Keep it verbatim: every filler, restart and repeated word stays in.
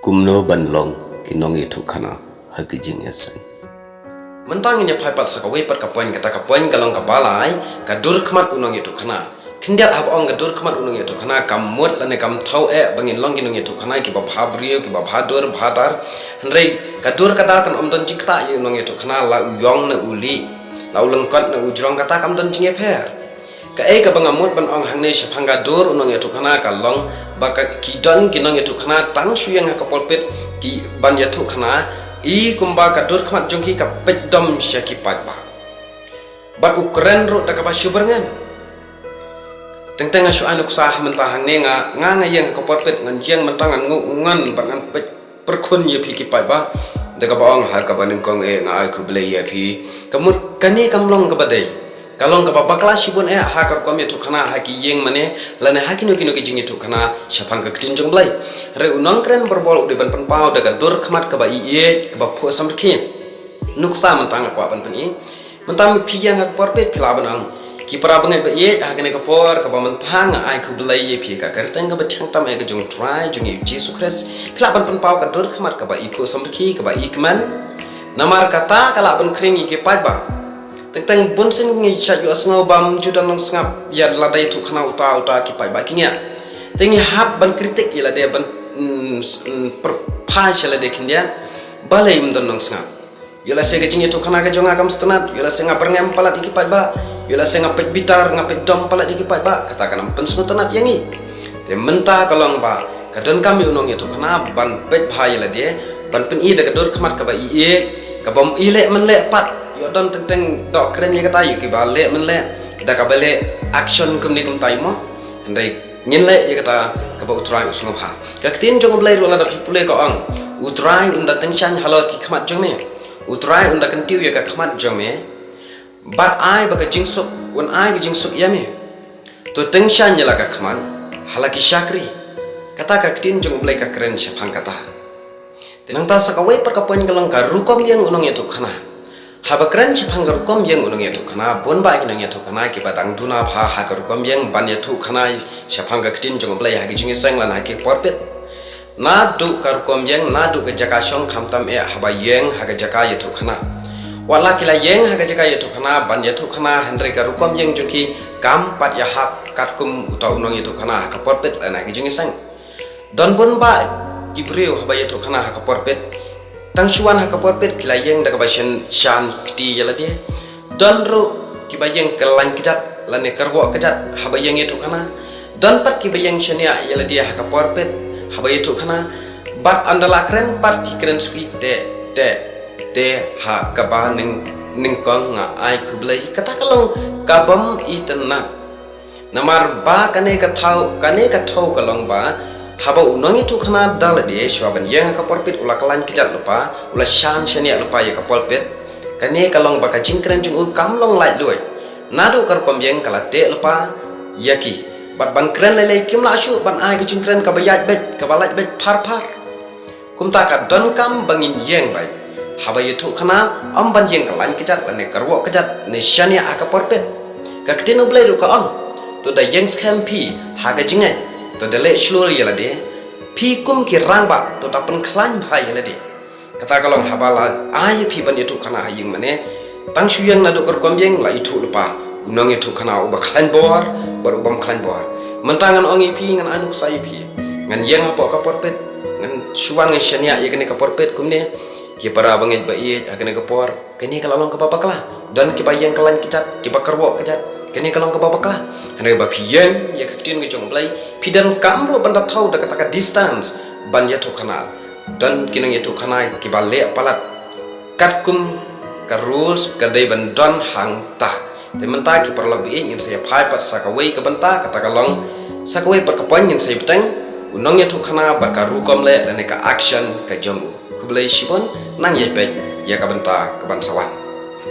Kumno ban long ki nongïathuhkhana ha ki jingïaseng? Mynta ngin ïa phai pat sa kawei pat ka point, kata ka point ka long kaba lai, ka dur khmat u nongïathuhkhana. Khyndiat haba ong ka dur khmat u nongïathuhkhana, kam mut lane kam thaw eh ba ngin long ki nongïathuhkhana kiba bha briew, kiba bha dur bha dar. Hynrei ka dur ka dar kan ym don jingktah ïa u nongïathuhkhana, la u ïong ne u lieh, la u lyngkot ne u jrong, kata kam don jingïapher. Kaei kaba nga mut ban ong hangne shaphang ka dur u nongïathuhkhana ka long ba ka, ki don ki nongïathuhkhana tang shu ïeng ha ka pulpit ki ban ïathuhkhana, i kumba ka dur khmat jong ki ka peit dom sha ki paidbah. Bad u kren ruh da kaba shu byrngem. Teng teng nga shu ai nuksa ha mynta hangne, nga, nga, nga ïeng ha ka pulpit, ngan ïeng mynta ngan nguh ngan bad ngan peit pyrkhun ïa phi ki paidbah. Da kaba ong ha kaba nyngkong eh nga ai khublei ïa phi. Ka mut kane kam long kaba dei. Ka long kaba bakla shibun eh ha ka rukom ïathuhkhana ha ki ïing mane lane ha kino kino ki jingïathuhkhana shaphang ka ktien jong U Blei. Hynrei u nongkren bor bor u dei ban pynpaw da ka dur khmat kaba ïeit, kaba phuh samrkhie. Nuksa mynta nga kwah ban pyni. Mynta phi ïeng ha ka pulpit phi lah ban ong, ki para bangeit ba ïeit, ha kane ka por kaba mynta nga ai khublei ïa phi ha ka kyrteng kaba thiang tam eh ka jong U Trai jong ngi U Jisu Khrist. Phi lah ban pynpaw ka dur khmat kaba i phuh samrkhie, kaba i kmen. Namar kata ka lah ban khring ïa ki paidbah. Teng teng bun sien ngi shait ïohsngew bam ju don nongsngap ïa lada ïathuhkhana uta uta ki paidbah ki ngiah. Te ngi hap ban kritik ïa lade, ban, mm, s-, mm, pyrphai sha lade khyndiat. Balei ym don nongsngap? Ïoh lehse ka jingïathuhkhana ka jong nga kam sngewtynnat, ïoh lehse nga byrngem palat ïa ki paidbah, ïoh lehse nga peit bitar, nga peit dom palat ïa ki paidbah, kata kan ym pynsngewtynnat ïa ngi. Te mynta ka long ba ka donkam ïa u nongïathuhkhana ban peit bha ïa lade, ban pyni da ka dur khmat kaba ïeit, kaba ym leh mynleh pat. Ïoh don teng teng doh kren ïa kata ïa kiba leh mynleh, da kaba leh action kumne kumta ïa mo. Hynrei ngin leh ïa kata kaba U Trai u sngewbha. Ka ktien jong U Blei ruh lada phi pule ka ong, U Trai un da tyngshaiñ halor ki khmat jong me. U Trai un da kyntiew ïa ka khmat jong me. Bad ai ba ka jingsuk, un ai ka jingsuk ïa me. To tyngshaiñ ïa la ka khmat ha la ki shakri. Kata ka ktien jong U Blei ka kren shaphang kata. Te nangta sa kawei pat ka point ka long ka rukom ïeng u nongïathuhkhana. Haba kren shaphang ka rukom ïeng u nongïathuhkhana, bun bah ki nongïathuhkhana kiba dang duna bha ha ka rukom ïeng ban ïathuhkhana shaphang ka ktien jong U Blei ha ki jingïaseng lane ha ki pulpit. Naduh ka rukom ïeng, naduh ka jaka shong khamtam eh haba ïeng ha ka jaka ïathuhkhana. Wat la ki la ïeng ha ka jaka ïathuhkhana ban ïathuhkhana, hynrei ka rukom ïeng jong ki kam pat ïahap katkum uta u nongïathuhkhana ha ka pulpit lane ha ki jingïaseng. Don bun bah ki briew haba ïathuhkhana ha ka pulpit. Tang shu wan ha ka pulpit ki la ïeng da kaba shan, shan kti ïa lade. Don ruh kiba ïeng kyllaiñ kjat lane kyrwoh kjat haba ïeng ïathuhkhana. Don pat kiba ïeng shaniah ïa lade ha ka pulpit haba ïathuhkhana. Bad ynda la kren pat ki kren suki te, te, te ha kaba nyng, nyngkong nga ai khublei. Kata ka long kabym itynnad. Namar ba kane ka thaw, kane ka thaw ka long ba haba u nongïathuhkhana da lade shuwa ban ïeng ha ka pulpit u la kyllaiñ kjat lypa, u la shan shaniah lypa ïa ka pulpit. Kane ka long ba ka jingkren jong u kam long laitluid. Naduh ka rukom ïeng ka la teh lypa ïa ki. Bad ban kren lei lei kim lah shuh ban ai ka jingkren kaba ïaid beit, kaba lait beit phar phar. Kumta ka donkam ba ngin ïeng beit haba ïathuhkhana, ym ban ïeng kyllaiñ kjat lane kyrwoh kjat ne shaniah ha ka pulpit. Ka ktien U Blei ruh ka ong, to da ïeng skhem phi ha ka jingngeit, to da leh shlur ïa lade, phi kum ki rangbah to da pynkhlaiñ bha ïa lade. Kata ka long haba la ai ïa phi ban ïathuhkhana ha ïing mane, tang shu ïeng naduh ka rukom ïeng la ithuh lypa u nongïathuhkhana uba khlaiñ bor bad ubym khlaiñ bor. Mynta ngan ong ïa phi, ngan ai nuksa ïa phi. Ngan ïeng hapoh ka pulpit, ngan shu wan ngan shaniah ïa kane ka pulpit kumne. Ki para bangeit ba ïeit, ha kane ka por kane ka la long kaba bakla. Don kiba ïeng kyllaiñ kjat, kiba kyrwoh kjat, kane ka long kaba bakla. Hynrei ba phi ïeng ïa ka ktien ka jong U Blei, phi donkam ruh ban da thaw da kata ka distance ban ïathuhkhana. Don ki nongïathuhkhana kiba leh palat katkum ka rules ka dei ban don hangta. Te mynta ki paralok ba ïeit, ngin sa ïa phai pat sa kawei ka bynta, kata ka long sa kawei pat ka point ngin sa ïa bteng, u nongïathuhkhana bad ka rukom leh lane ka action ka jong u. Khublei shibun, nang ïa peit ïa ka bynta ka ban sa wan.